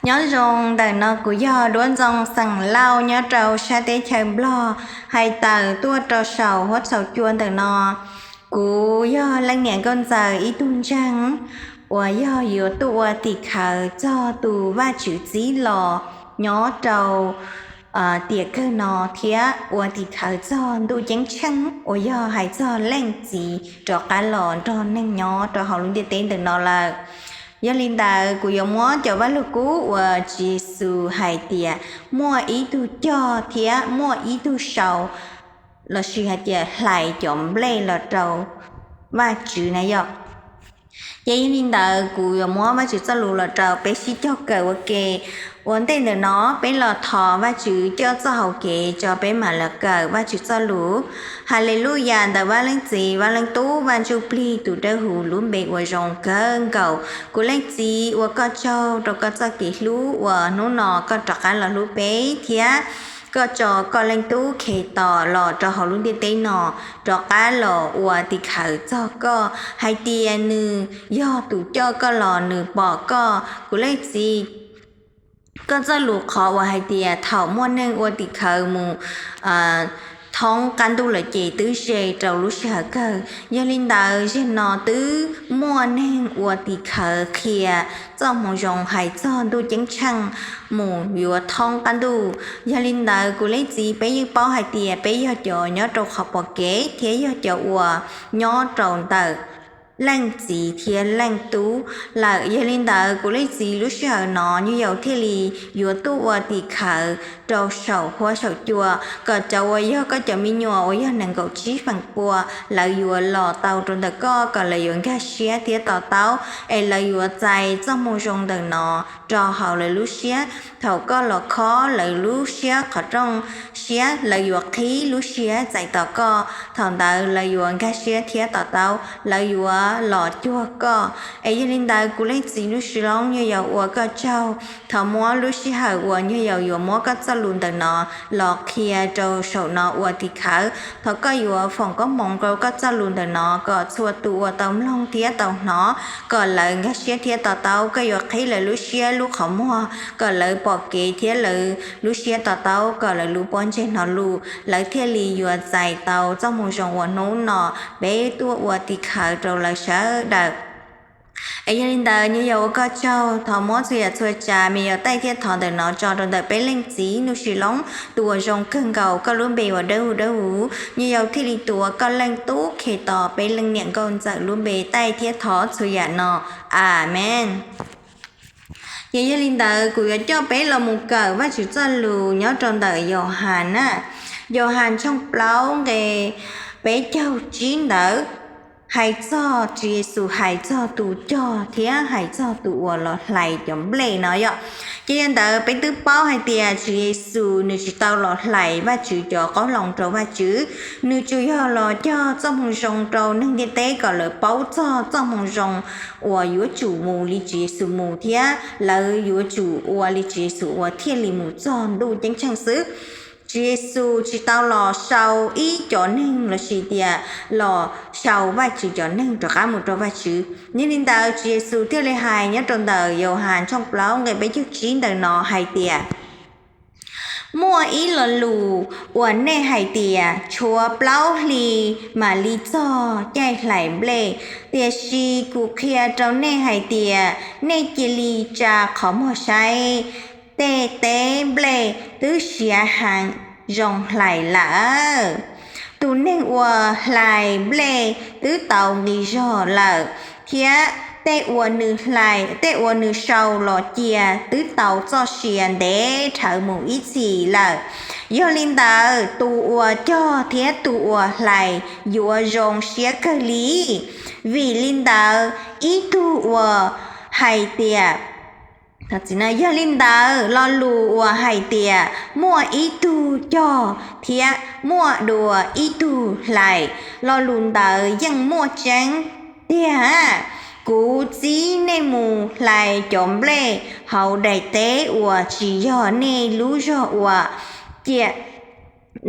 Nyob zoo, ntawm no kuv yog Duab Ntxoo xeem Lauj nyob rau sab teb chaws Nplog, hais tawm tuaj rau saum huab saum cua ntawm no. Kuv yog leej niam nkauj ntxawm ib tug ntseeg uas yog yuav tuaj ua tim khawv txog tus Vajtswv txib los nyob rau tiam kawg no thiab ua tim khawv txog ntuj ceeb tsheej uas yog hais txog leej txiv rov qab los nrog neeg nyob rau hauv lub ntiaj teb ntawm no lawm. Yog li ntawd, kuv yuav muab cov Vaj Lug Kub uas Tswv Yexus hais tias muaj ib tug cog thiab muaj ib tug sau, lossis hais tias hlais cov nplej los rau Vajtswv na yom. Ces yog li ntawd, kuv yuav muab Vajtswv txoj lus los rau peb sib cog kawm ua ke. Ua ntej ntawm no, peb los thov Vajtswv coj txoj hau kev tso peb mam los kawm Vajtswv txoj lus. Haleluyas ntawm Vaj Leej Txiv, Vaj Leej Tub, Vaj Ntsuj Plig tus dawb huv lub npe uas zoo kawg nkaus. Kuv Leej Txiv, ua koj tsaug rau koj txoj kev hlub uas hnub no koj rov qab los hlub peb thiab koj tso koj Leej Tub Khetos los rau hauv lub ntiaj teb no, rov qab los ua tim khawv txog koj, hais tias nws yog tus coj koj los, nws pom koj. Kuv Leej Txiv, koj txoj lus qhov uas hais tias thaum muaj neeg ua tim khawv mus thoob qab ntuj lawm ces twb ze rau lub sij hawm kawg. Yog li ntawd, zaum no twb muaj neeg ua tim khawv qhia txoj moo zoo hais txog ntuj ceeb tsheej mus yuav thoob qab ntuj. Yog li ntawd, kuv Leej Txiv, peb yeej paub hais tias peb yog cov nyob rau qhov pom kev thiab yog cov uas nyob rau ntawm Leej Txiv thiab Leej Tub lawm. Yog li ntawd, kuv Leej Txiv, lub sij hawm no nyuj yaus thiaj li yuav tuaj ua tim khawv rau saum huab saum cua, kom cov uas yog koj cov me nyuam uas yog nees nkaum tsib feem pua, lawv yuav los tau rau ntawm koj, kom lawv yuav nkag siab thiab to taub, es lawv yuav txais txoj moo zoo ntawm no rau hauv lawv lub siab. Thaum koj los khob lawv lub siab qhov rooj siab, lawv yuav qhib lub siab txais tos koj. Thaum ntawd lawv yuav nkag siab thiab to taub, lawv yuav los cuag koj. Es yog li ntawd, kuv Leej Txiv, lub sij hawm no nyuj yaus ua koj tsaug. Thov muab lub sij hawm uas nyuj yaus yuav muab koj txoj lus ntawm no los qhia rau saum no ua tim khawv, thov koj yuav foom koob hmoov rau koj txoj lus ntawm no kom txhua tus uas tau mloog thiab tau hnov, kom lawv nkag siab thiab to taub. Koj yuav qhib lawv lub siab lub qhov muag, kom lawv pom kev thiab lawv lub siab to taub, kom lawv lub pob ntseg hnov lus, lawv thiaj li yuav txais tau txoj moo zoo uas hnub no peb tuaj ua tim khawv rau lawv sawv daws. Es yog li ntawd, nyuj yaus ua koj tsaug. Thov muab txhua yam txhua tsav me nyuam taij thiab thov ntawm no tso rau ntawm peb Leej Txiv Nuj Sis Loob, tus uas zoo kawg nkaus, koj lub npe uas dawb huv dawb huv. Nyuj yaus thiaj li tuav koj Leej Tub Khetos, peb leej niam nkauj ntxawm lub npe taij thiab thov txhua yam no. Amees. Ces yog li ntawd, kuv yuav coj peb los mus kawm Vajtswv txoj lus nyob rau ntawm Yauhas na. Yauhas tshooj plaub nqe peb caug tsib ntawd, hais txog Tswv Yexus hais txog tus cog thiab hais txog tus uas los hlais cov nplej no yom. Ces yog li ntawd, peb twb paub hais tias Tswv Yexus nws tsis tau los hlais Vajtswv cov qauv hloov rau Vajtswv, nws tsuas yog los cog txoj moo zoo rau neeg ntiaj teb kom lawv paub txog txoj moo zoo uas yuav tsum mus li Tswv Yexus mus thiab lawv yuav tsum ua li Tswv Yexus ua thiaj li mus txog ntuj ceeb tsheej xwb. Tswv Yexus tsis tau los sau ib cov neeg lossis tias los sau Vajtswv cov neeg rov qab mus rau Vajtswv. Yog li ntawd, Tswv Yexus thiaj li hais nyob rau ntawm Yauhas tshooj plaub nqe peb caug tsib ntawm no hais tias, muaj ib lo lus uas nej hais tias, tshuav plaub hli mam li txog caij hlais nplej. Tiam sis kuv qhia rau nej hais tias, nej cia li tsa qhov muag saib, tej teb nplej twb siav heev zoo hlais lawm. Tus neeg uas hlais nplej twb tau nqi zog lawm, thiab tej uas nws hlais, tej uas nws sau los cia twb tau txoj sia ntev dhawv mus ib txhis lawm. Yog li ntawd, tus uas cog thiab tus uas hlais yuav zoo siab kawg li. Vim li ntawd, ib tug uas hais tias, yog li ntawd, lo lus uas hais tias muaj ib tug cog thiab muaj dua ib tug hlais, lo lus ntawd yeej muaj tseeb tiag. Kuv txib nej mus hlais cov nplej hauv daim teb uas tsis yog nej lub zog ua, cia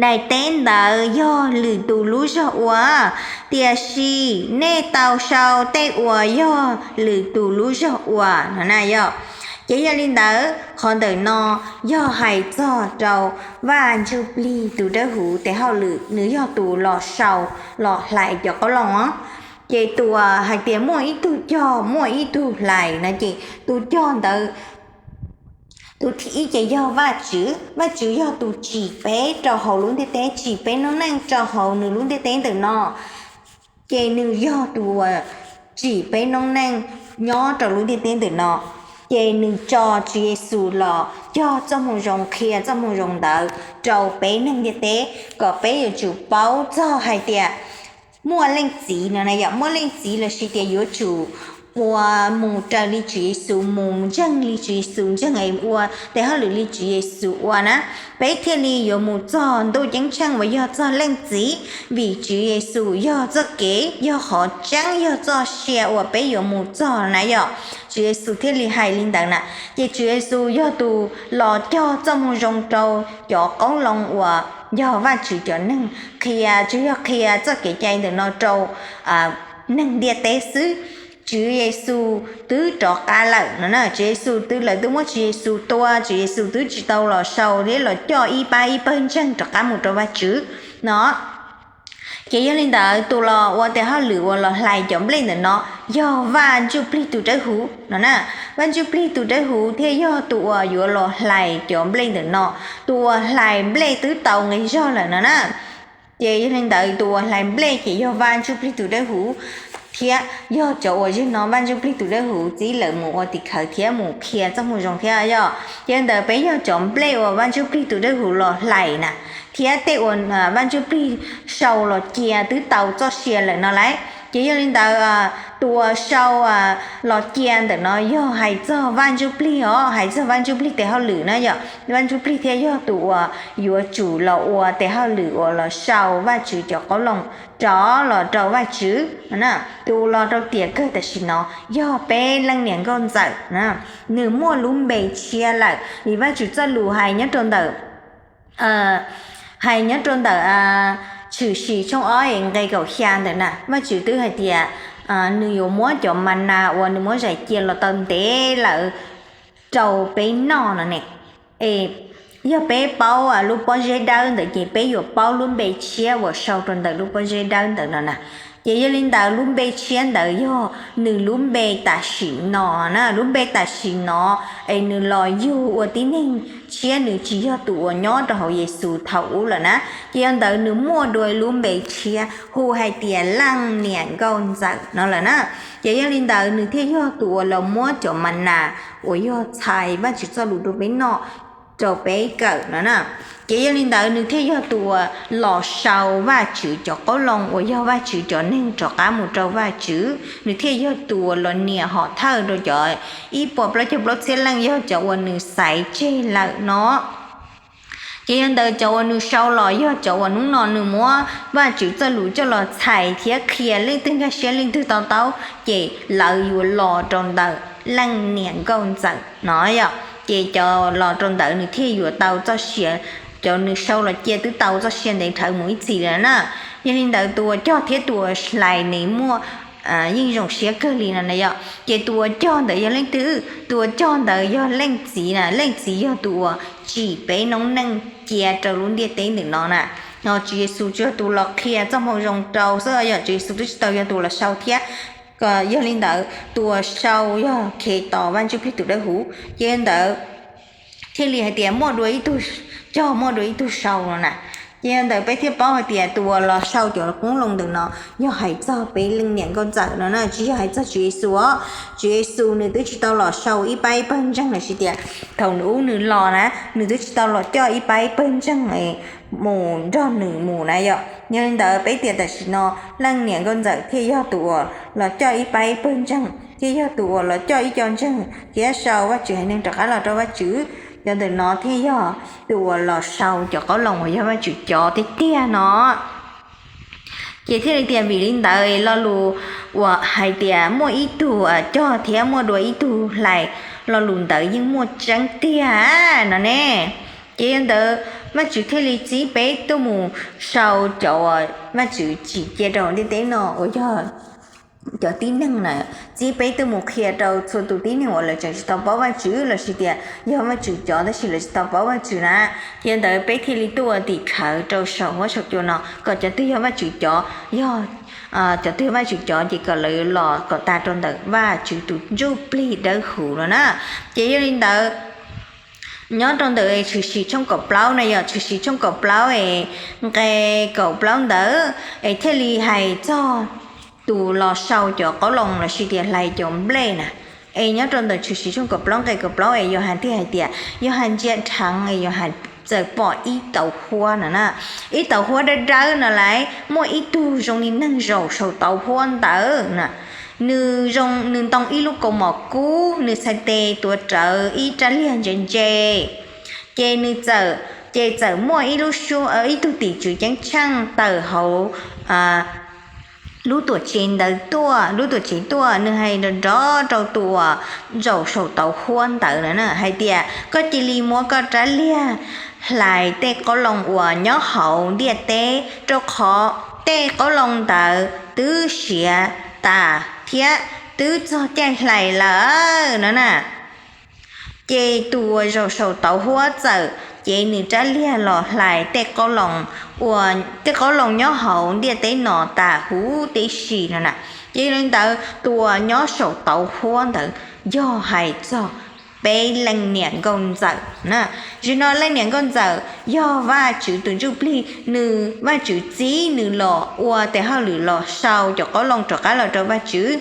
daim teb ntawd yog lwm tus lub zog ua, tiam sis nej tau sau tej uas yog lwm tus lub zog ua no na yom. Ces yog li ntawd qhov ntawm no yog hais txog rau Vaj Ntsuj Plig tus Dawb Huv tes hauj lwm, nws yog tus los sau, los hlais cov qoob loo os. Ces tus uas hais tias muaj ib tug cog muaj ib tug hlais no ces tus cog ntawd, tus thib ib ces yog Vajtswv, Vajtswv yog tus tsim peb rau hauv lub ntiaj teb, tsim peb noob neej rau hauv nws lub ntiaj teb ntawm no. Ces nws yog tus uas tsim peb noob neej nyob rau lub ntiaj teb ntawm no. Ces nws tso Tswv Yexus los cog txoj moo zoo, qhia txoj moo zoo ntawd rau peb neeg ntiaj teb kom peb yuav tsum paub txog hais tias muaj leej txiv no na yom, muaj leej txiv lossis tias yuav tsum ua mus raws li Tswv Yexus, mus ntseeg li Tswv Yexus ntseeg es ua tes hauj lwm li Tswv Yexus ua na, peb thiaj li yuav mus txog ntuj ceeb tsheej uas yog txog leej txiv, vim Tswv Yexus yog txoj kev, yog qhov tseeb, yog txoj sia uas peb yuav mus txog na yom. Tswv Yexus thiaj li hais li ntawd na. Ces Tswv Yexus yog tus los cog txoj moo zoo rau cov qoob loo uas yog Vajtswv cov neeg, qhia, tsuas yog qhia txoj kev cai ntawm no rau neeg ntiaj teb xwb. Tswv Yexus twb rov qab lawm no na, Tswv Yexus twb, lawv twb muab Tswv Yexus tua, Tswv Yexus twb tsis tau los sau thiab los coj ib pab ib pawg ntseeg rov qab mus rau Vajtswv no. Ces yog li ntawd tus los ua tes hauj lwm uas los hlais cov nplej ntawm no yog Vaj Ntsuj Plig tus Dawb Huv no na. Vaj Ntsuj Plig tus Dawb Huv thiaj yog tus uas yuav los hlais cov nplej ntawm no, tus uas hlais nplej twb tau nqi zog lawm no na. Ces yog li ntawd tus uas hlais nplej ces yog Vaj Ntsuj Plig tus Dawb Huv thiab yog cov uas zig no Vaj Ntsuj Plig tus Dawb Huv txib lawv mus ua tim khawv thiab mus qhia txoj moo zoo thiab yom. Ces ntawd peb yog cov nplej uas Vaj Ntsuj Plig tus Dawb Huv los hlais na, thiab tej uas Vaj Ntsuj Plig sau los cia twb tau txoj sia lawm no lauj. Ces yog li ntawd tus uas sau los cia ntawm no yog hais txog Vaj Ntsuj Plig os, hais txog Vaj Ntsuj Plig tes hauj lwm na yom. Vaj Ntsuj Plig thiaj yog tus uas yuav tsum los ua tes hauj lwm uas los sau Vajtswv cov qoob loo rov los rau Vajtswv. Tus los rau tiam kawg tam sim no yog peb leej niam nkauj ntxawm, nws muaj lub npe tshiab lawm, vim Vajtswv txoj lus hais nyob rau ntawm hais nyob rau ntawm Tshwm Sim tshooj ob nqe kaum xya ntawm na, Vajtswv twb hais tias nws yuav muab cov ma nas uas nws muab zais cia los tau ntev lawm rau peb noj no ne. Es yog peb paub lub pob zeb dawb ntawd ces peb yuav paub lub npe tshiab uas sau rau ntawm lub pob zeb dawb ntawd no na. Ces yog li ntawd lub npe tshiab ntawd yog nws lub npe tam sim no na, lub npe tam sim no es nws los yug ua tib neeg tshiab, nws tsis yog tus uas nyob rau hauv Yexus thaum ub lawm na. Ces yog ntawd nws muaj dua lub npe tshiab hu hais tias leej niam nkauj ntxawm no lawm na. Ces yog li ntawd nws thiaj yog tus uas los muab cov ma nas uas yog txhais Vajtswv txoj lus rau peb noj rau peb kawm no na. Ces yog li ntawd nws thiaj yog tus uas los sau Vajtswv cov qoob loo uas yog Vajtswv cov neeg rov qab mus rau Vajtswv, nws thiaj yog tus uas los nias hom thawj rau cov ib puas plaub caug plaub txhiab leej yog cov uas nws xaiv tseg lawm no. Ces yog ntawd cov uas nws sau los yog cov uas hnub no nws muab Vajtswv txoj lus coj los txhais thiab qhia leej twg nkag siab leej twg to taub, ces lawv yuav los rau ntawm leej niam nkauj ntxawm no yom. Ces cov los rau ntawd nws thiaj yuav tau txoj sia, cov nws sau los cia twb tau txoj sia ntev dhawv mus ib txhis lawm na. Yog li ntawd tus uas cog thiab tus uas hlais nws muaj yeej zoo siab kawg li no na yom. Ces tus uas cog ntawd yog leej twg? Tus uas cog ntawd yog leej txiv na, leej txiv yog tus uas tsim peb noob neej cia rau lub ntiaj teb ntawm no na. Tswv Yexus tsuas yog tus los qhia txoj moo zoo rau xwb yom, Tswv Yexus twb tsis tau yog tus los sau thiab. Yog li ntawd tus uas sau yog Khetos Vaj Ntsuj Plig tus Dawb Huv, ces ntawd thiaj li hais tias muaj dua ib tug cog muaj dua ib tug sau no na. Ces yog ntawd peb thiaj paub hais tias tus uas los sau cov qoob loo ntawm no yog hais txog peb leej niam nkauj ntxawm no na, tsis yog hais txog Tswv Yexus os. Tswv Yexus nws twb tsis tau los sau ib pab ib pawg ntseeg lossis tias thaum nws ub nws los na nws twb tsis tau los coj ib pab ib pawg ntseeg mus nrog nws mus na yom. Yog li ntawd peb tias tam sim no leej niam nkauj ntxawm thiaj yog tus uas los coj ib pab ib pawg ntseeg, thiaj yog tus uas los coj ib co ntseeg thiab sau Vajtswv haiv neeg rov qab los rau Vajtswv. Cov ntawm no thiaj yog tus uas los sau cov qoob loo uas yog Vajtswv cov tiag tiag no. Ces thiaj li tias vim li ntawd lo lus uas hais tias muaj ib tug cog thiab muaj dua ib tug hlais, lo lus ntawd yeej muaj tseeb tiag no ne. Ces yog ntawd Vajtswv thiaj li txib peb tuaj mus sau cov uas Vajtswv tsim cia rau ntiaj teb no uas yog cov tib neeg na, txib peb tuaj mus qhia rau txhua tus tib neeg uas lawv tseem tsis tau paub Vajtswv lossis tias yog Vajtswv cov tab sis lawv tsis tau paub Vajtswv na. Yog li ntawd peb thiaj li tuaj ua tim khawv rau saum huab saum cua no kom cov twg yog Vajtswv cov, yog cov twg yog Vajtswv cov ces kom lawv los kom tas rau ntawm Vajtswv tus ntsuj plig dawb huv no na. Ces yog li ntawd, nyob rau ntawm Tshwm Sim tshooj kaum plaub na, yog Tshwm Sim tshooj kaum plaub es nqe kaum plaub ntawd es thiaj li hais txog tus los sau cov qoob loo lossis tias hlais cov nplej na. Es nyob rau ntawm Tshwm Sim tshooj kaum plaub nqe kaum plaub es Yauhas thiaj hais tias Yauhas ntsia dheev es Yauhas txawm pom ib tauv huab no na. Ib tauv huab dawb dawb no lawm, muaj ib tug zoo li neeg zaum saum tauv huab ntawd na. Nws zoo, nws ntoo ib lub kaus mom kub, nws txhais tes tuav rawv ib rab liag ntse ntse. Ces nws txawm, ces txawm muaj ib lub, ib tug tim tswv ceeb tsheej tawm hauv lub tuam tsev ntawd tuaj, lub tuam tsev tuaj, nws hais nrov nrov rau tus uas zaum saum tauv huab ntawd na hais tias, koj cia li muab koj rab liag hlais tej qoob loo uas nyob hauv ntiaj teb, rau qhov tej qoob loo ntawd twb siav tas thiab twb txog caij hlais lawm no na. Ces tus uas zaum saum tauv huab txawm cev nws rab liag los hlais tej qoob loo, uas tej qoob loo nyob hauv ntiaj teb no tas huv tib si no na. Ces yog li ntawd tus uas nyob saum tauv huab ntawd yog hais txog peb leej niam nkauj ntxawm na. Zaum no leej niam nkauj ntxawm yog Vajtswv tus ntsuj plig, nws, Vajtswv txib nws los ua tes hauj lwm los sau cov qoob loo rov qab los rau Vajtswv.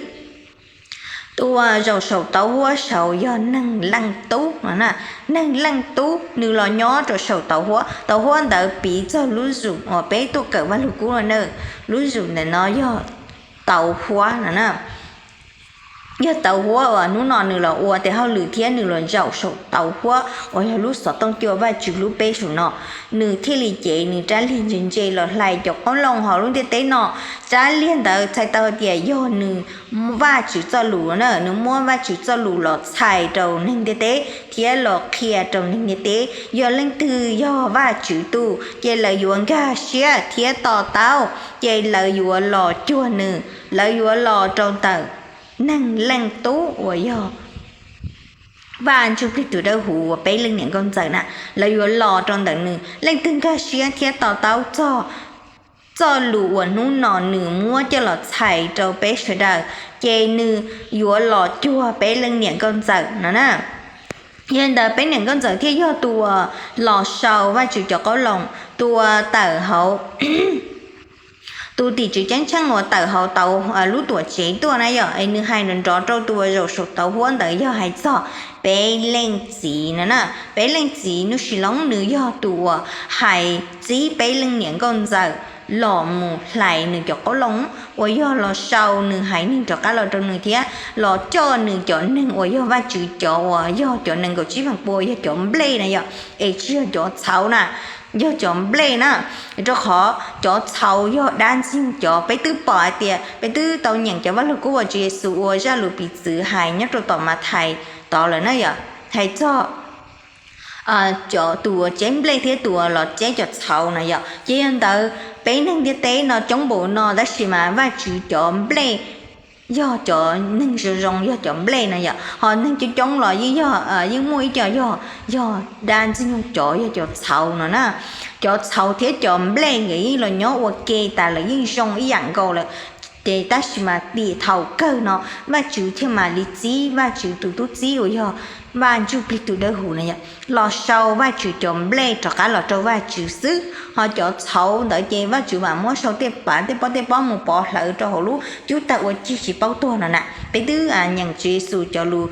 Tus uas zaum saum tauv huab saud yog Neeg Leej Tub no na. Neeg Leej Tub nws los nyob rau saum tauv huab, tauv huab ntawd piv txog lub zos uas peb tuaj kawm Vaj Lug Kub no na. Lub zos ntawm no yog tauv huab no na. Yog tauv huab uas hnub no nws los ua tes hauj lwm thiab nws los zaum saum tauv huab uas yog lub xov tooj cua Vajtswv lub peb saum no, nws thiaj li cev nws rab liag ntse ntse los hlais cov qoob loo hauv lub ntiaj teb no. Rab liag ntawd txhais tau tias yog nws, Vajtswv txoj lus na, nws muab Vajtswv txoj lus los txhais rau neeg ntiaj teb thiab los qhia rau neeg ntiaj teb. Yog leej twg yog Vajtswv tug ces lawv yuav nkag siab thiab to taub, ces lawv yuav los cuag nws, lawv yuav los rau ntawm Neeg Leej Tub uas yog Vaj Ntsuj Plig tus dawb huv uas peb leej niam nkauj ntxawm na. Lawv yuav los rau ntawm nws, leej twg nkag siab thiab to taub txog txoj lus uas hnub no nws muab coj los txhais rau peb sawv daws, ces nws yuav los cuag peb leej niam nkauj ntxawm no na. Yog li ntawd peb niam nkauj ntxawm thiaj yog tus uas los sau Vajtswv cov qoob loo, tus uas tawm hauv, tus tim tswv ceeb tsheej uas tawm hauv tauv, lub tuam tsev tuaj na yom, es nws hais nrov nrov rau tus uas zaum saum tauv huab ntawd yog hais txog peb leej txiv no na. Peb leej txiv Nuj Sis Loob nws yog tus uas hais txib peb leej niam nkauj ntxawm los mus hlais nws cov qoob loo uas yog los sau nws haiv neeg rov qab los rau nws thiab los coj nws cov neeg uas yog Vajtswv cov uas yog cov nees nkaum tsib feem pua yog cov nplej na yom, es tsis yog cov txhauv na, yog cov nplej na. Rau qhov cov txhauv yog dab ntxwg nyoog cov, peb twb pom hais tias peb twb tau nyeem cov Vaj Lug Kub uas Tswv Yexus ua zaj lus piv txwv hais nyob rau tom Mathais tod lawm na yom, hais txog cov tus uas ceb nplej thiab tus uas los ceb cov txhauv na yom. Ces yog ntawd peb neeg ntiaj teb no coob npaum no tab sis mas Vajtswv cov nplej yog cov neeg zoo zoo yog cov nplej na yom, ho neeg coob coob los yeej yog, yeej muaj ib co yog, yog dab ntxwg nyoog cov yog cov txhauv no na. Cov txhauv thiab cov nplej nkawd yeej los nyob ua ke tas lawm yeej zoo ib yam nkaus lawm. Ces tab sis mas tim thaum kawg no Vajtswv thiaj mam li txib Vajtswv tus tub txib uas yog Vaj Ntsuj Plig tus dawb huv na yom, los sau Vajtswv cov nplej rov qab los rau Vajtswv xwb, ho cov txhauv ntawd ces Vajtswv mam muab sau tej pav tej pob tej pob mus pov hlawv rau hauv lub cub tawg ua cig tsis paub tuag no na. Peb twb nyeem Tswv Yexus cov lus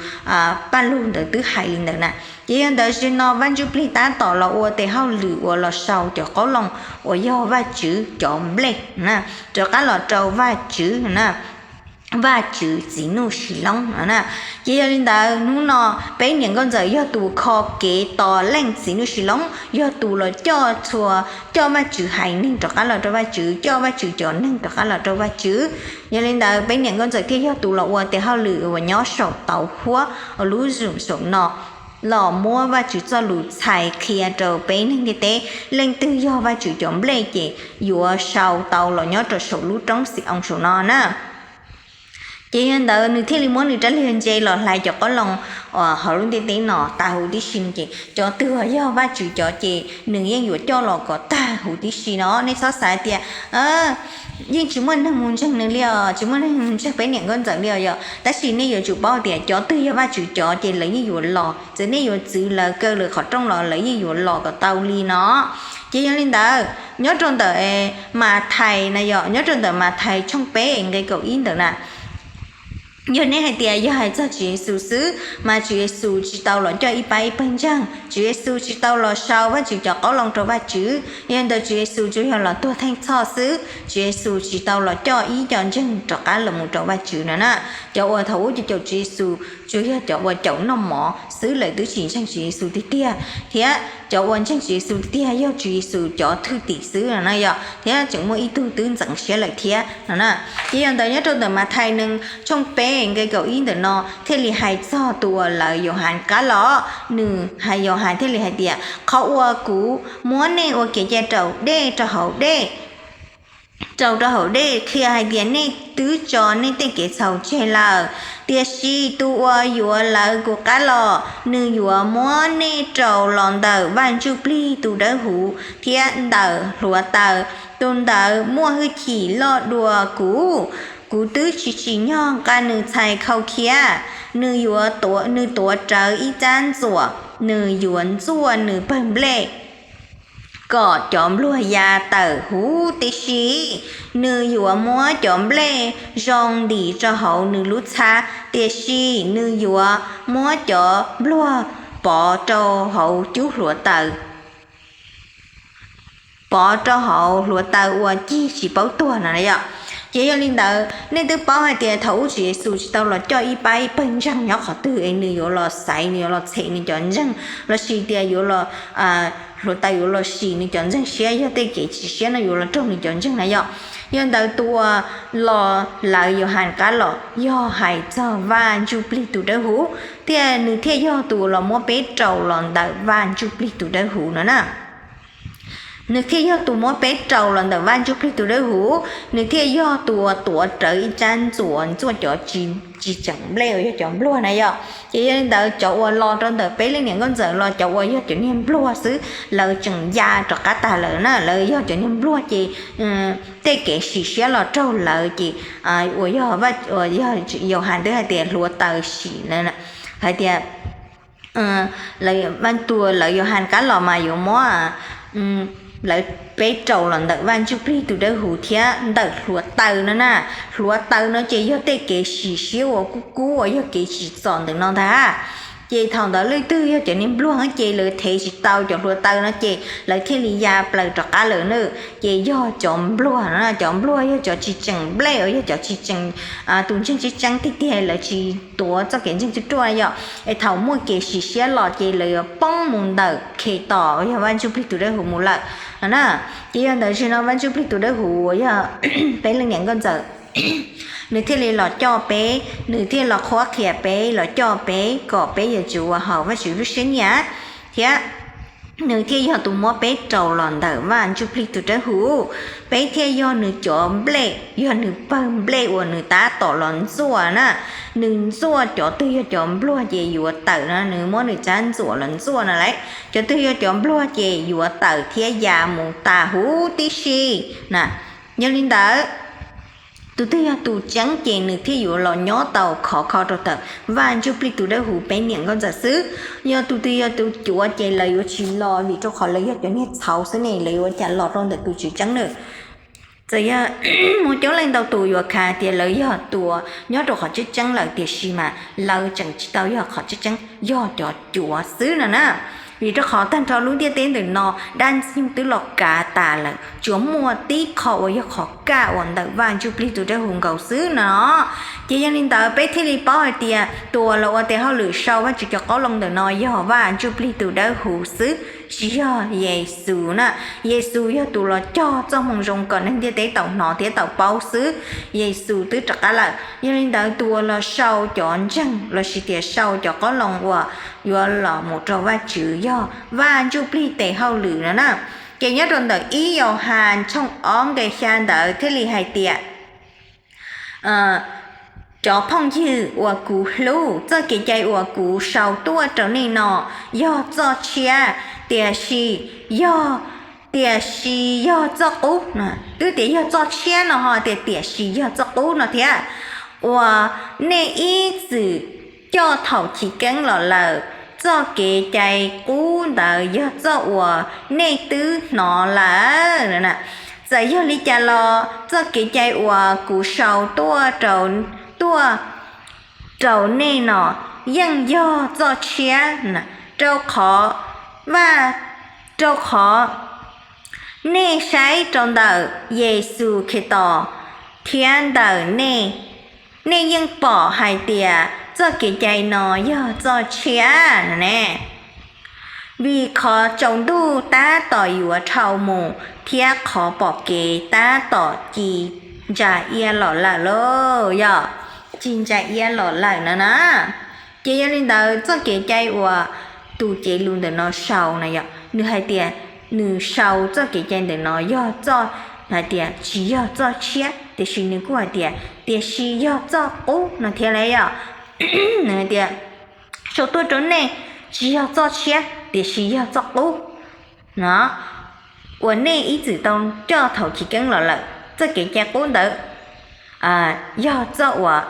Paj Lug ntawd twb hais li ntawd na. Ces yog ntawd zaum no Vaj Ntsuj Plig tab tom los ua tes hauj lwm uas los sau cov qoob loo uas yog Vajtswv cov nplej na, rov qab los rau Vajtswv na, Vajtswv txiv Nuj Sis Loob no na. Ces yog li ntawd hnub no peb niam nkauj ntxawm yog tus kho kev tos leej txiv Nuj Sis Loob, yog tus los coj txhua, coj Vajtswv haiv neeg rov qab los rau Vajtswv, coj Vajtswv cov neeg rov qab los rau Vajtswv. Yog li ntawd peb niam nkauj ntxawm thiaj yog tus los ua tes hauj lwm uas nyob saum tauv huab uas lub zos saum no, los muab Vajtswv txoj lus txhais qhia rau peb neeg ntiaj teb. Leej twg yog Vajtswv cov nplej ces yuav sau tau los nyob rau saum lub roob Xi-oos saum no na. Ces yog li ntawd nws thiaj li muab nws rab lig ntse los hlais cov qoob loo hauv lub ntiaj teb no tas huv tib si no ces cov twg yog Vajtswv cov ces nws yeej yuav coj los kom tag huv tib si no. Nej txhob xav tias yeej tsis muaj neeg mus ntseeg nws li os, tsis muaj neeg mus ntseeg peb niam nkauj ntxawm li os yom. Tab sis nej yuav tsum paub tias cov twg yog Vajtswv cov ces lawv yeej yuav los, txawm nej yuav txwv lawv kaw lawv qhov rooj los lawv yeej yuav los kom tau li no. Ces yog li ntawd nyob rau ntawm Mathais na yom, nyob rau ntawm Mathais tshooj peb nqe kaum ib ntawd na, yog nej hais tias yog hais txog Tswv Yexus xwb mas Tswv Yexus tsis tau los coj ib pab ib pawg ntseeg, Tswv Yexus tsis tau los sau Vajtswv cov qoob loo rau Vajtswv. Yog li ntawd Tswv Yexus tsuas yog los tuag theej txhoj xwb, Tswv Yexus tsis tau los coj ib co ntseeg rov qab los mus rau Vajtswv no na. Cov uas thaum ub caum Tswv Yexus tsuas yog cov uas caum noj mov xwb, lawv twb tsis ntseeg Tswv Yexus tiag tiag, thiab cov uas ntseeg Tswv Yexus tiag tiag yog Tswv Yexus cov thwj tim xwb no na yom, thiab tseem muaj ib tug twb ntxeev siab lawm thiab no na. Ces yog li ntawd nyob rau ntawm Mathais nees tshooj peb nqe kaum ib ntawm no thiaj li hais txog tus uas lawv Yauhas qab los, nws hais, Yauhas thiaj li hais tias, qhov uas kuv muab nej ua kev cai raus dej rau hauv dej, raus rau hauv dej qhia hais tias nej twb tso nej tej kev txhaum tseg lawm. Tiam sis tus uas yuav lawv kuv qab los, nws yuav muab nej raus los ntawm Vaj Ntsujplig tus Dawb Huv thiab ntawm hluav taws. Tus ntawd muaj hwj chim loj dua kuv. Kuv twb tsis tsim nyog nqa nws txhais khau khiab. Nws yuav, nws tuav rawv ib tsab ntxuam, nws yuav ntxuaj nws pawg nplej kom cov npluag ya tawm huv tib si. Nws yuav muab cov nplej zoo ntim rau hauv nws lub txhab, tiam sis nws yuav muab cov npluag pov rau hauv cub hluav taws, pov rau hauv hluav taws uas cig tsis paub tuag no na yom. Ces yog li ntawd nej twb paub hais tias thaum ub Tswv Yexus tsis tau los coj ib pab ib pawg ntseeg nyob qhov twg es nws yuav los xaiv, nws yuav los txhem nws cov ntseeg, lossis tias yuav los, hluav taws yuav los sim nws cov ntseeg siab, yog tej kev sim siab no yuav los raug nws cov ntseeg na yom. Yog li ntawd tus uas los lawv Yauhas qab los yog hais txog Vaj Ntsujplig tus Dawb Huv, thiaj nws thiaj yog tus uas los muab peb raus los ntawm Vaj Ntsujplig tus Dawb Huv no na. Nws thiaj yog tus muab peb raus los ntawm Vaj Ntsujplig tus Dawb Huv, nws thiaj yog tus uas tuav rawv ib tsab ntxuam ntxuaj cov tsis tseem nplej uas yog cov npluag na yom. Ces yog li ntawd cov uas los rau ntawm peb leej niam nkauj ntxawm los cov uas yog cov niag npluag xwb, lawv tseem ya rov qab tag lawm na, lawv yog cov niag npluag ces tej kev sim siab los raug lawv ces uas yog, uas yog Yauhas twb hais tias hluav taws sim, hais tias tus lawv Yauhas qab los mas yuav muab lawv peb raus los ntawm Vaj Ntsujplig tus Dawb Huv thiab ntawm hluav taws no na. Hluav taws no ces yog tej kev sim siab uas kub kub uas yog kev tsim txom ntawm no ntag. Ces thaum ntawd leej twg yog cov niag npluag ces lawv thev tsis tau cov hluav taws no ces lawv thiaj li ya plaws rov qab lawm na. Ces yog cov npluag no, cov npluag yog cov tsis tseem nplej uas yog cov tsis tseem, tus ntseeg tseeb tseeb tiag tiag lawv tsis tuav txoj kev ntseeg ruaj ruaj yom, es thaum muaj kev sim siab los ces lawv yuav poob mus ntawm Khetos uas yog Vaj Ntsujplig tus Dawb Huv mus lawm no na. Ces yog ntawd zaum no Vaj Ntsujplig tus Dawb Huv uas yog peb leej niam nkauj ntxawm, nws thiaj li los coj peb, nws thiaj los qhuab qhia peb, los coj peb kom peb yuav tsum ua haum Vajtswv lub siab nyiam, thiab nws thiaj yog tus muab peb raus los ntawm Vaj Ntsujplig tus Dawb Huv. Peb thiaj yog nws cov nplej, yog nws pawg nplej uas nws tab tom los ntxuaj na. Nws ntxuaj cov twg yog cov npluag ces yuav tawm no, nws muab nws tsab ntxuam los ntxuaj no lauj. Cov twg yog cov npluag ces yuav tawm thiab ya mus tas huv tib si na. Yog li ntawd, tus twg yog tus tseeb ces nws thiaj yuav los nyob tau khov kho rau ntawm Vaj Ntsujplig tus Dawb Huv peb niam nkauj ntxawm xwb. Yog tus twg yog tus cuav ces lawv yuav tsis los, vim rau qhov lawv yog cov niag txhaum xwb ne, lawv yuav cas los rau ntawm tus Tswv tseeb na. Txawm yog muaj coob leej ntau tus yuav khav tias lawv yog tus nyob rau qhov tseeb tseeb lawm, tiam sis mas lawv tseem tsis tau yog qhov tseeb tseeb, yog cov cuav xwb no na. Vim rau qhov tag nrho lub ntiaj teb ntawm no dab ntxwg nyoog twb los kav tas lawm, tsuas muaj tib qho uas yog qhov kaj uas ntawm Vaj Ntsujplig tus Dawb Huv nkaus xwb no. Ces yog li ntawd peb thiaj li paub hais tias tus uas los ua tes hauj lwm sau Vajtswv cov qoob loo ntawm no yog Vaj Ntsujplig tus Dawb Huv xwb, tsis yog Yexus na. Yexus yog tus los cog txoj moo zoo kom neeg ntiaj teb tau hnov thiab tau paub xwb. Yexus twb rov qab lawm, yog li ntawd tus uas los sau cov ntseeg lossis tias sau cov qoob loo uas yuav los mus rau Vajtswv yog Vaj Ntsujplig tes hauj lwm no na. Ces nyob rau ntawm ib Yauhas tshooj ob nqe xya ntawd thiaj li hais tias, Cov phooj ywg uas kuv hlub, txoj kev cai uas kuv sau tuaj rau nej no yog txoj tshiab, tiam sis yog, tiam sis yog txoj qub. Twb tias yog txoj tshiab no ho tias tiam sis yog txoj qub no thiab, uas nej ib txwm coj thaum chiv keeb los lawm. Txoj kev cai qub ntawd yog txoj uas nej twb hnov lawm. Txawm yog li cas los txoj kev cai uas kuv sau tuaj rau, tuaj rau nej no yeej yog txoj tshiab, rau qhov, Vaj, rau qhov nej saib rau ntawm Yexus Khetos thiab ntawm nej, nej yeej pom hais tias txoj kev cai no yog txoj tshiab ne. Vim qhov tsaus ntuj tab tom yuav dhau mus thiab qhov pom kev tab tom ci ntsa iab los lawm lauj, yog ci ntsa iab los lawm no na. Ces yog li ntawd txoj kev cai uas tus cev lus ntawm no sau na yog nws hais tias, nws sau txoj kev cai ntawm no yog txoj, hais tias tsis yog txoj tshiab, tiam sis nws kuj hais tias tiam sis yog txoj qub no thiab lauj yog. Nws hais tias sau tuaj rau nej tsis yog txoj tshiab tiam sis yog txoj qub no, uas nej ib txwm tau coj thaum chiv keeb los lawm. Txoj kev cai qub ntawd yog txoj uas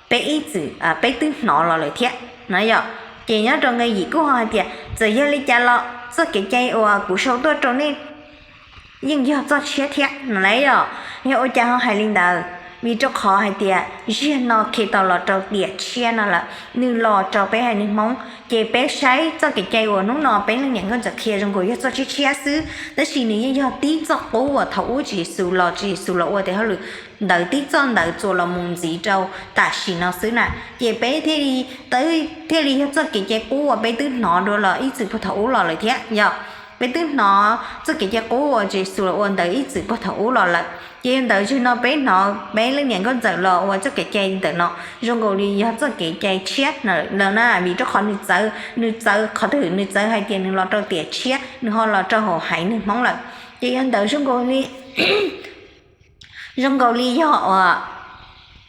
peb ib txwm, peb twb hnov los lawm thiab no yog. Ces nyob rau nqe yim kuj ho hais tias txawm yog li cas los txoj kev cai uas kuv sau tuaj rau nej yeej yog txoj tshiab thiab no lauj yog. Yog ua cas ho hais li ntawd? Vim rau qhov hais tias zaum no Khetos los rau tiam tshiab no lawm, nws los rau peb haiv neeg Hmoob, ces peb saib txoj kev cai uas hnub no peb leej niam nkauj ntxawm qhia zoo nkaus yog txoj tshiab xwb, tab sis nws yeej yog tib txoj qub uas thaum ub Tswv Yexus los, Tswv Yexus los ua tes hauj lwm ntawd tib txoj ntawd txuas los mus ntxiv rau tam sim no xwb na. Ces peb thiaj li, thiaj li yog txoj kev cai qub uas peb twb hnov dua los ib txwm puag thaum ub los lawm thiab yog. Peb twb hnov txoj kev cai qub uas Tswv Yexus los ua ntawd ib txwm puag thaum ub los lawm. Ces yog ntawd zaum no peb hnov peb leej niam nkauj ntxawm los ua txoj kev cai ntawm no zoo nkaus li yog txoj kev cai tshiab lawm na, vim rau qhov nws txawv, nws txawv qhov twg? Nws txawv hais tias nws los rau tiam tshiab, nws ho los rau hauv haiv neeg Hmoob lawm. Ces yog ntawd zoo nkaus li zoo nkaus li yog uas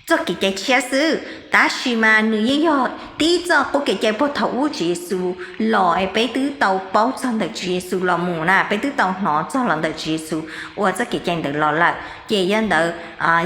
txoj kev cai tshiab xwb, tab sis mas nws yeej yog tib txoj qub kev cai puag thaum ub Tswv Yexus los es peb twb tau paub txog ntawm Tswv Yexus los mus na, peb twb tau hnov txog los ntawm Tswv Yexus ua txoj kev cai ntawd los lawm. Ces yog ntawd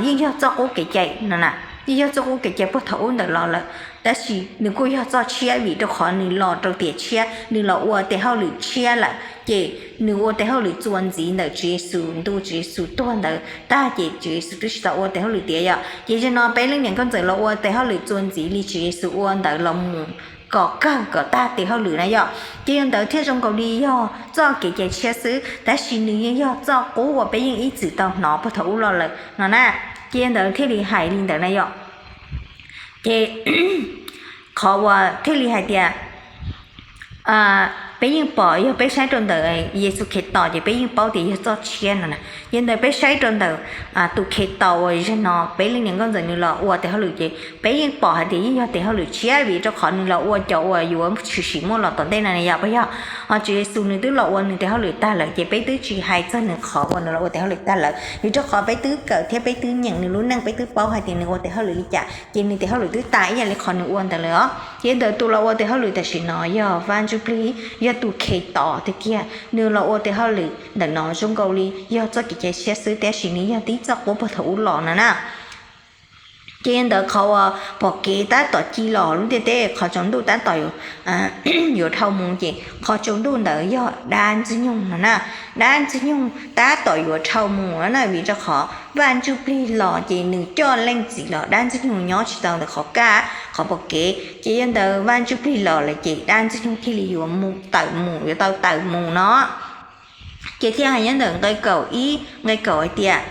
yeej yog txoj qub kev cai no na, yeej yog txoj qub kev cai puag thaum ub ntawd los lawm, tab sis nws kuj yog txoj tshiab vim rau qhov nws los rau tiam tshiab, nws los ua tes hauj lwm tshiab lawm, ces nws ua tes hauj lwm txuas ntxiv ntawm Tswv Yexus, ntu Tswv Yexus tuag ntawd tag ces Tswv Yexus twb tsis tau ua tes hauj lwm tiav yom. Ces zaum no peb leej niam nkauj ntxawm los ua tes hauj lwm txuas ntxiv li Tswv Yexus ua ntawd los mus kom kawg kom tag tes hauj lwm na yom. Ces yog ntawd thiaj zoo nkaus li yog txoj kev cai tshiab xwb, tab sis nws yeej yog txoj qub uas peb yeej ib txwm tau hnov puag thaum ub los lawm no na. Ces yog ntawd thiaj li hais li ntawd na yom. Ces qhov uas thiaj li hais tias peb yeej pom, yog peb saib rau ntawm Yexus Khetos ces peb yeej paub tias yog txoj tshiab no na. Yog ntawd peb saib rau ntawm tus Khetos uas zaum no peb leej niam nkauj ntxawm nws los ua tes hauj lwm ces peb yeej pom hais tias yeej yog tes hauj lwm tshiab vim rau qhov nws los ua cov uas yuav tshwm sim muaj los tom ntej no na yom, puas yog? Ho Tswv Yexus nws twb los ua nws tes hauj lwm tag lawm ces peb twb tsis hais txog nws qhov uas nws los ua tes hauj lwm tag lawm, vim rau qhov peb twb kawm thiab peb twb nyeem nws lub neej, peb twb paub hais tias nws ua tes hauj lwm li cas, ces nws tes hauj lwm twb tas ib yam li qhov nws ua ntawd lawm os. Ces ntawd tus los ua tes hauj lwm tam sim no yog Vaj Ntsuj Plig, yog tus Khetos tiag tiag, nws los ua tes hauj lwm ntawm no zoo nkaus li yog txoj kev cai tshiab xwb, tab sis nws yog tib txoj qub puag thaum ub los no na. Ces yog ntawd qhov uas pom kev tab tom ci los lub ntiaj teb, qhov tsaus ntuj tab tom yuav dhau mus, ces qhov tsaus ntuj ntawd yog dab Ntxwg Nyoog no na. Dab Ntxwg Nyoog tab tom yuav dhau mus na, vim rau qhov Vaj Ntsuj Plig los ces nws coj leej txiv los, dab Ntxwg Nyoog nyob tsis tau ntawm qhov kaj qhov pom kev, ces yog ntawd Vaj Ntsuj Plig los lawm ces dab Ntxwg Nyoog thiaj li yuav mus tawm mus, yuav tau tawm mus no. Ces thiaj hais nyob ntawm nqe kaum ib, nqe kaum hais tias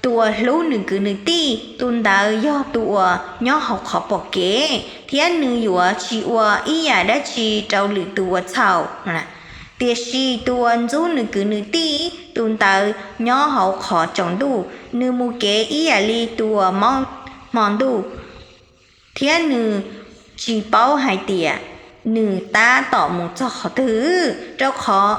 tus uas hlub nws kwv nws tij, tus ntawd yog tus uas nyob hauv qhov pom kev, thiab nws yuav tsis ua ib yam dab tsi rau lwm tus ua txhaum. Tiam sis tus uas ntxub nws kwv nws tij, tus ntawd nyob hauv qhov tsaus ntuj, nws mus kev ib yam li tus uas mob hmo ntuj, thiab nws tsis paub hais tias nws tab tom mus txog qhov twg, rau qhov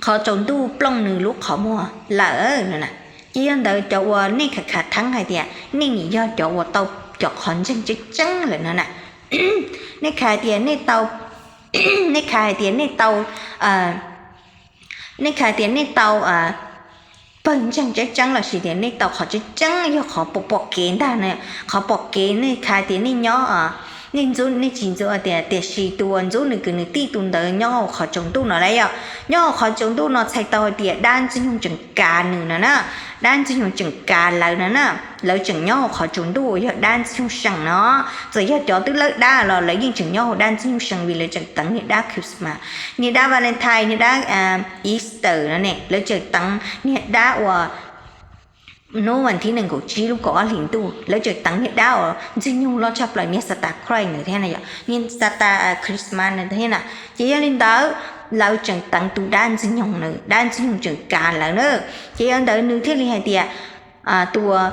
qhov tsaus ntuj plooj nws lub qhov muag lawm no na. Ces yog ntawd cov uas nej khav khav theeb hais tias nej nim yog cov uas tau cov qhov ntseeg tseeb tseeb lawm no na, nej khav hais tias nej tau, nej khav hais tias nej tau, nej khav hais tias nej tau pawg ntseeg tseeb tseeb lossis tias nej tau qhov tseeb tseeb yog qhov pom pom kev ntag na. Qhov pom kev nej khav tias nej nyob, nej ntxub, nej tsis ntxub tias, tiam sis tus uas ntxub nws kwv nws tij tus ntawd nyob hauv qhov tsaus ntuj no lawm yom. Nyob hauv qhov tsaus ntuj no txhais tau hais tias dab ntxwg nyoog tseem kav nws no na. Dab ntxwg nyoog tseem kav lawv no na. Lawv tseem nyob hauv qhov tsaus ntuj uas yog dab ntxwg nyoog seem no. Txawm yog cov twb lawb dab los lawv yeej tseem nyob hauv dab ntxwg nyoog seem vim lawv tseem teev niag dab Christmas. Niag dab Valentine, niag dab Easter no ne, lawv tseem teev niag dab uas hnub vas thib nees nkaum tsib lub kaum ob hlis ntuj, lawv tseem teev niag dab uas ntxwg nyoog loj tshaj plaws niag Santa Claus nws thiab na yom, niag Santa Christmas nws thiab na. Ces yog li ntawd, lawv tseem teev tus dab ntxwg nyoog na, dab ntxwg nyoog tseem kav lawv na. Ces yog ntawd nws thiaj li hais tias tus uas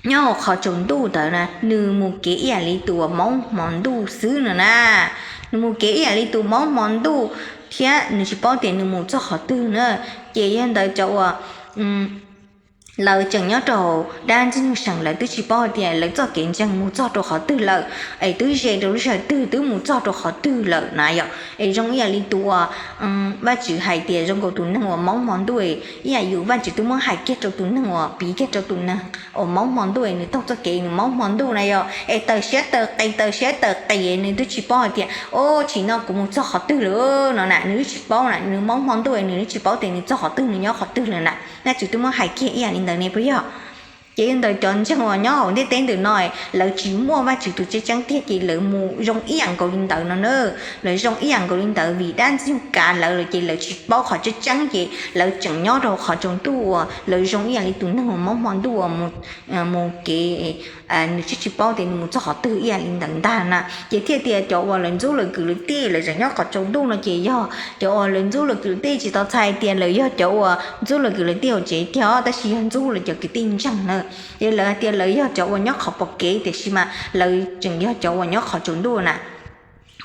nyob hauv qhov tsaus ntuj ntawd na nws mus kev ib yam li tus uas Hmoob hmo ntuj xwb no na. Nws mus kev ib yam li tus Hmoob hmo ntuj thiab nws tsis paub tias nws mus txog qhov twg na. Ces yog ntawd cov uas lawv tseem nyob rau hauv dab ntxwg nyoog seem lawv twb tsis paub hais tias lawv txoj kev ntseeg mus txog rau qhov twg lawm, es twb ze rau lub sij hawm twg twb mus txog rau qhov twg lawm na yom. Es zoo ib yam li tus uas Vajtswv hais tias zoo nkaus tus neeg uas Hmoob hmo ntuj, ib yam yus Vajtswv twb muab hais kiag rau tus neeg uas piv kiag rau tus neeg uas Hmoob hmo ntuj es nws taug txoj kev nws Hmoob hmo ntuj na yom. Es taws siab taws qis taws siab taws qis nws twb tsis paub hais tias o, tsim no kuv mus txog qhov twg lawm no na, nws twb tsis paub na, nws Hmoob hmo ntuj nws twb tsis paub tias nws txog qhov twg nws nyob qhov twg lawm na. Vajtswv twb muab hais kiag ib yam li ntawd ne puas yog? Ces yog ntawd cov ntseeg uas nyob hauv ntiaj teb ntawm no, lawv tsis muaj Vajtswv tus tseeb tseeb tiag ces lawv mus zoo ib yam nkaus li ntawd no na. Lawv zoo ib yam nkaus li ntawd vim dab ntxwg nyoog kav lawv lawm ces lawv tsis paub qhov tseeb tseeb ces lawv tseem nyob rau qhov tsaus ntuj uas lawv zoo ib yam li tus neeg uas Hmoob hmo ntuj uas mus kev nws tsis tsis paub tias nws mus txog qhov twg ib yam li ntawd ntag na. Ces thiaj tias cov uas lawv ntxub lawv kwv lawv tij lawv tseem nyob qhov tsaus ntuj no ces yog cov uas lawv ntxub lawv kwv lawv tij tsis tau txhais tias lawv yog cov uas ntxub lawv kwv lawv tij hauv tsev tiag, tab sis yog ntxub lawv cov kwv tij ntseeg na. Ces lawv hais tias lawv yog cov uas nyob qhov pom kev tiam sis mas lawv tseem yog cov uas nyob qhov tsaus ntuj na.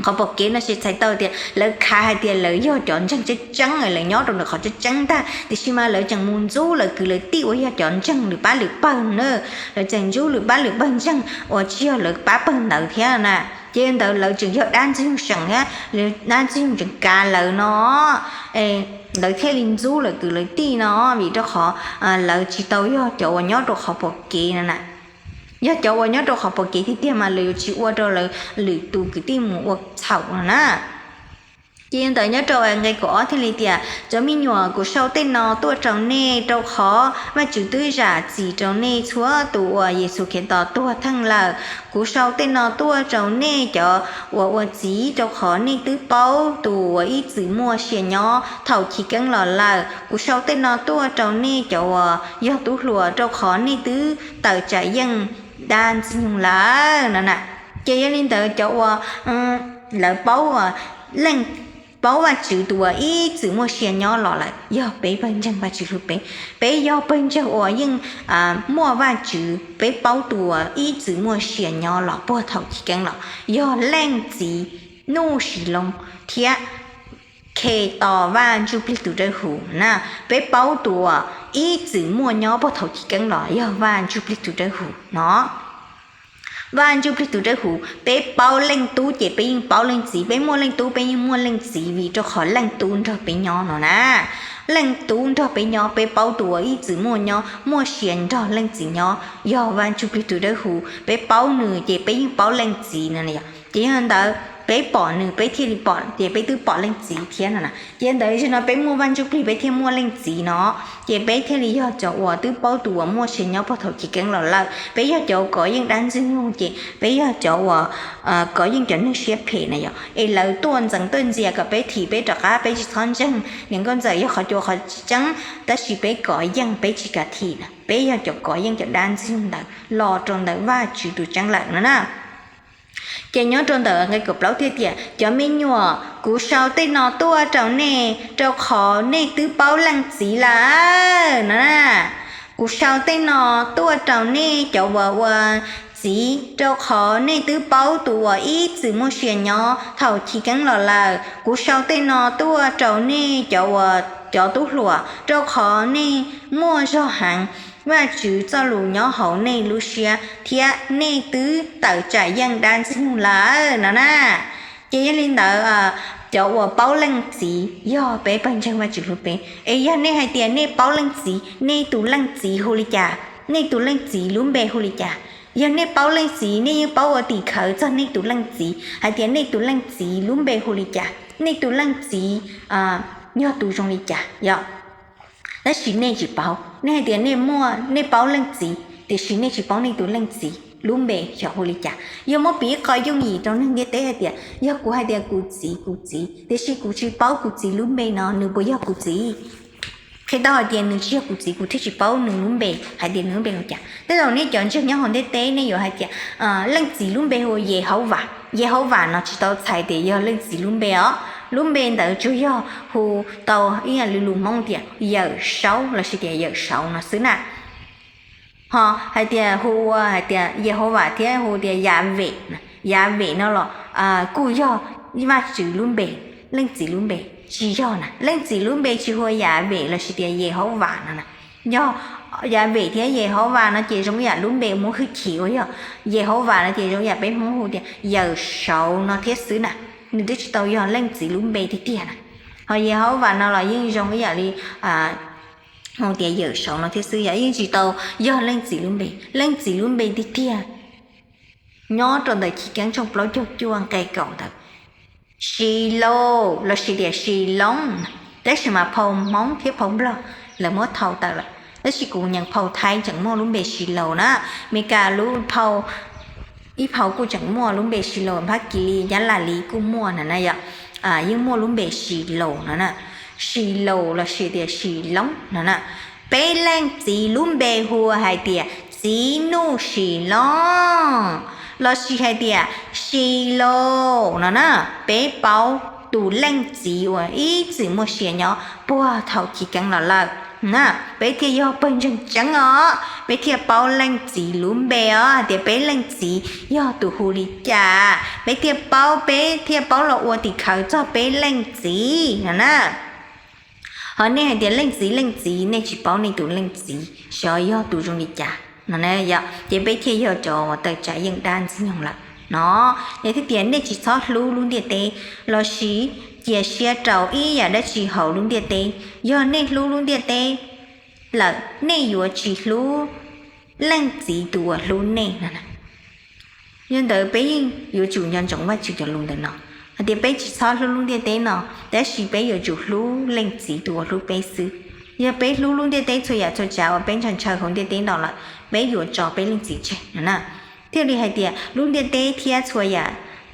Qhov pom kev no ces txhais tau tias lawv khav hais tias lawv yog cov ntseeg tseeb tseeb, lawv nyob rau ntawm qhov tseeb tseeb ntag, tiam sis mas lawv tseem mus ntxub lawv kwv lawv tij uas yog cov ntseeg lwm pab lwm pawg na. Lawv tseem ntxub lwm pab lwm pawg ntseeg uas tsis yog lawv pab pawg ntawd thiab na. Ces ntawd lawv tseem yog dab ntxwg nyoog seem thiab, dab ntxwg nyoog tseem kav lawv no. Lawv thiaj li ntxub lawv kwv lawv tij no vim rau qhov lawv tsis tau yog cov uas nyob rau qhov pom kev no na. Yog cov uas nyob rau qhov pom kev tiag tiag mas lawv yuav tsis ua rau lawv lwm tus kwv tij mus ua txhaum no na. Ces yog ntawd nyob rau nqe kaum ob thiaj li tias, cov me nyuam, kuv sau tej no tuaj rau nej rau qhov Vajtswv twb zam txim rau nej txhua tus uas Yexus Khetos tuag theej lawm. Kuv sau tej no tuaj rau nej cov uas ua txiv rau qhov nej twb paub tus uas ib txwm muaj sia nyob thaum chiv keeb los lawm. Kuv sau tej no tuaj rau nej cov uas yog tub hluas rau qhov nej twb tawm tsam yeej dab ntxwg nyoog lawm no na. Ces yog li ntawd cov uas lawv paub, leej paub Vajtswv tus uas ib txwm muaj sia nyob los lawm yog peb pawg ntseeg Vajtswv hlub peb. Peb yog pawg ntseeg uas yeej muaj Vajtswv, peb paub tus uas ib txwm muaj sia nyob los puag thaum chiv keeb los yog leej txiv Nuj Sis Loo thiab Khetos Vaj Ntsuj Plig tus Dawb Huv na. Peb paub tus uas ib txwm muaj nyob puag thaum chiv keeb los yog Vaj Ntsuj Plig tus Dawb Huv no. Vaj Ntsuj Plig tus Dawb Huv, peb paub Leej Tub ces peb yeej paub Leej Txiv, peb muaj Leej Tub peb yeej muaj Leej Txiv vim rau qhov Leej Tub nrog peb nyob no na. Leej Tub nrog peb nyob, peb paub tus uas ib txwm muaj nyob muaj sia nrog Leej Txiv nyob yog Vaj Ntsuj Plig tus Dawb Huv, peb paub nws ces peb yeej paub Leej Txiv no. Ces yog ntawd peb pom nws peb thiaj li pom ces peb twb pom Leej Txiv thiab no na. Ces ntawd zaum no peb muaj Vaj Ntsuj Plig peb thiaj muaj Leej Txiv no, ces peb thiaj li yog cov uas twb paub tus uas muaj sia nyob puag thaum chiv keeb los lawm. Peb yog cov kov yeej dab ntxwg nyoog ces peb yog cov uas kov yeej cov neeg siab phem na yom. Es lawv tuaj ntxeev tuaj ntxias kom peb thim peb rov qab peb tsis txhob ntseeg niam nkauj ntxawm yog qhov cua qhov tsis tseeb, tab sis peb kov yeej peb tsis kam thim na. Peb yog cov kov yeej cov dab ntxwg nyoog ntawd los rau ntawm Vajtswv tus tseeb lawm no na. Ces nyob rau ntawm nqe kaum plaub thiaj tias, cov me nyuam, kuv sau tej no tuaj rau nej rau qhov nej twb paub Leej Txiv lawm no na. Kuv sau tej no tuaj rau nej cov uas ua Txiv, rau qhov nej twb paub tus uas ib txwm muaj sia nyob thaum chiv keeb los lawm. Kuv sau tej no tuaj rau nej cov uas cov tub hluas, rau qhov nej muaj zog heev, Vajtswv txoj lus nyob hauv nej lub siab thiab nej twb tawm tsam yeej dab Ntxwg Nyoog lawm no na. Ces yog li ntawd, cov uas paub leej txiv yog peb pawg ntseeg Vajtswv hlub peb. Es yog nej hais tias nej paub leej txiv, nej tus leej txiv hu li cas? Nej tus leej txiv lub npe hu li cas? Yog nej paub leej txiv, nej yeej paub ua tim khawv txog nej tus leej txiv hais tias nej tus leej txiv lub npe hu li cas, nej tus leej txiv yog tus zoo li cas yom. Tab sis nej tsis paub, nej hais tias nej muaj, nej paub leej txiv, tiam sis nej tsis paub nej tus leej txiv lub npe xyov hu li cas. Yog muab piv ib qho yooj yim rau neeg ntiaj teb hais tias, yog kuv hais tias kuv txiv, kuv txiv, tiam sis kuv tsis paub kuv txiv lub npe no, nws puas yog kuv txiv? Qhia tau hais tias nws tsis yog kuv txiv, kuv thiaj tsis paub nws lub npe, hais tias nws lub npe hu cas. Tej zaum nej cov ntseeg nyob hauv ntiaj teb nej yuav hais tias, leej txiv lub npe hu Yehauvas. Yehauvas no tsis tau txhais tias yog leej txiv lub npe os. Lub npe ntawd tsuas yog hu tau ib yam li lus Hmoob tias Yawm Saub lossis tias Yawm Saub no xwb na. Ho hais tias hu ua hais tias Yehauvas thiab hu tias Yavem, Yavem no los kuj yog Vajtswv lub npe, leej txiv lub npe. Tsis yog na, leej txiv lub npe tsis hu ua Yavem lossis tias Yehauvas no na. Yog Yavem thiab Yehauvas no ces zoo ib yam lub npe muab hwj chim ua yog Yehauvas no ces zoo ib yam peb Hmoob hu tias Yawm Saub no thiab xwb na. Nws twb tsis tau yog leej txiv lub npe tiag tiag na. Ho Yehauvas no los yeej zoo ib yam li hu tias Yawm Saub no thiab xwb, yog yeej tsis tau yog leej txiv lub npe. Leej txiv lub npe tiag tiag nyob rau ntawm Chiv Keeb tshooj plaub caug cuaj nqe kaum ntawd, Silaus lossis tias Siloob, tab sis mas phau Hmoob thiab phau Nplog lawv muab thau tawm lawm, tab sis kuv nyeem phau Thaib tseem muaj lub npe Silaus na. Meskas lub phau, ib phau kuj tseem muaj lub npe Silaus, Nphab Kis Lis, Nyab Laj Lis kuj muaj na na yom. Yeej muaj lub npe Silaus no na, Silaus lossis tias Siloob no na. Peb leej txiv lub npe hu hais tias Txiv Nuj Siloob lossis hais tias Silaus no na. Peb paub tus leej txiv uas ib txwm muaj sia nyob puag thaum chiv keeb los lawm na, peb thiaj yog pawg ntseeg tseeb os. Peb thiaj paub leej txiv lub npe os, hais tias peb leej txiv yog tus hu li cas, peb thiaj paub, peb thiaj paub los ua tim khawv txog peb leej txiv no na. Ho nej hais tias leej txiv leej txiv, nej tsis paub nej tus leej txiv xyov yog tus zoo li cas no na yom, ces peb thiaj yog cov uas tawm tsam yeej dab Ntxwg Nyoog lawm no. Yog thiaj tias nej tsis txhob hlub lub ntiaj teb lossis cia siab rau ib yam dab tsi hauv lub ntiaj teb. Yog nej hlub lub ntiaj teb lawm, nej yuav tsis hlub leej txiv tus uas hlub nej no na. Yog ntawd peb yeej yuav tsum nco ntsoov Vajtswv cov lus ntawm no, hais tias peb tsis txhob hlub lub ntiaj teb no, tab sis peb yuav tsum hlub leej txiv tus uas hlub peb xwb. Yog peb hlub lub ntiaj teb txhua yam txhua tsav uas peb ntshaw ntshaw hauv ntiaj teb no lawm, peb yuav tso peb leej txiv tseg no na. Thiaj li hais tias lub ntiaj teb thiab txhua yam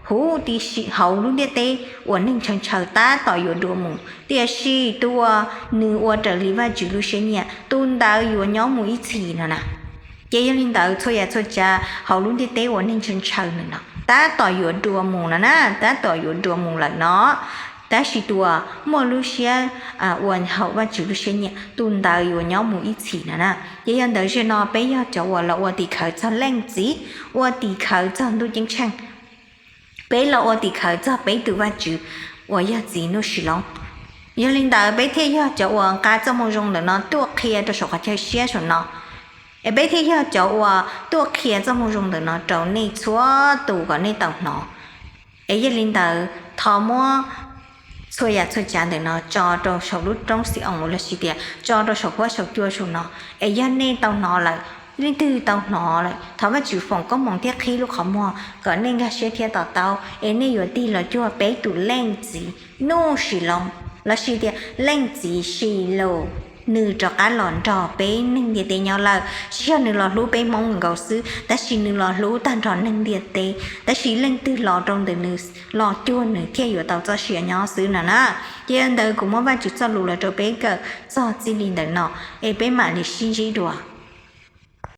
huv tib si hauv lub ntiaj teb uas neeg ntshaw ntshaw tab tom yuav dua mus, tiam sis tus uas nws ua raws li Vajtswv lub siab nyiam, tus ntawd yuav nyob mus ib txhis no na. Ces yog li ntawd txhua yam txhua tsav hauv lub ntiaj teb uas neeg ntshaw ntshaw ntawm no tab tom yuav dua mus no na, tab tom yuav dua mus lawm no. Tab sis tus uas muaj lub siab uas haum Vajtswv lub siab nyiam, tus ntawd yuav nyob mus ib txhis no na. Ces yog ntawd zaum no peb yog cov uas los ua tim khawv txog leej txiv, ua tim khawv txog ntuj ceeb tsheej, peb los ua tim khawv txog peb tus Vajtswv uas yog Txiv Nuj Siloob. Yog li ntawd peb thiaj yog cov uas nqa txoj moo zoo ntawm no tuaj qhia rau saum qhov chaw siab saum no, es peb thiaj yog cov uas tuaj qhia txoj moo zoo ntawm no rau nej txhua tus kom nej tau hnov. Es yog li ntawd thov muab txhua yam txhua tsav ntawm no tso rau saum lub roob Xi-oos lossis tias tso rau saum huab saum cua saum no. Es yog nej tau hnov lawm, leej twg tau hnov lawm, thov Vajtswv foom koob hmoov thiab qhib lub qhov muag kom nej nkag siab thiab to taub, es nej yuav tig los cuag peb tus leej txiv Nuj Siloob lossis tias leej txiv Silaus. Nws rov qab los nrog peb neeg ntiaj teb nyob lawm, tsis yog nws los hlub peb Hmoob nkaus xwb, tab sis nws los hlub tag nrho neeg ntiaj teb, tab sis leej twg los rau ntawm nws, los cuag nws thiaj yuav tau txoj sia nyob xwb no na. Ces yog ntawd kuv muab Vajtswv txoj lus los rau peb kawm txog txij li ntawm no, es peb mam li sib ntsib dua.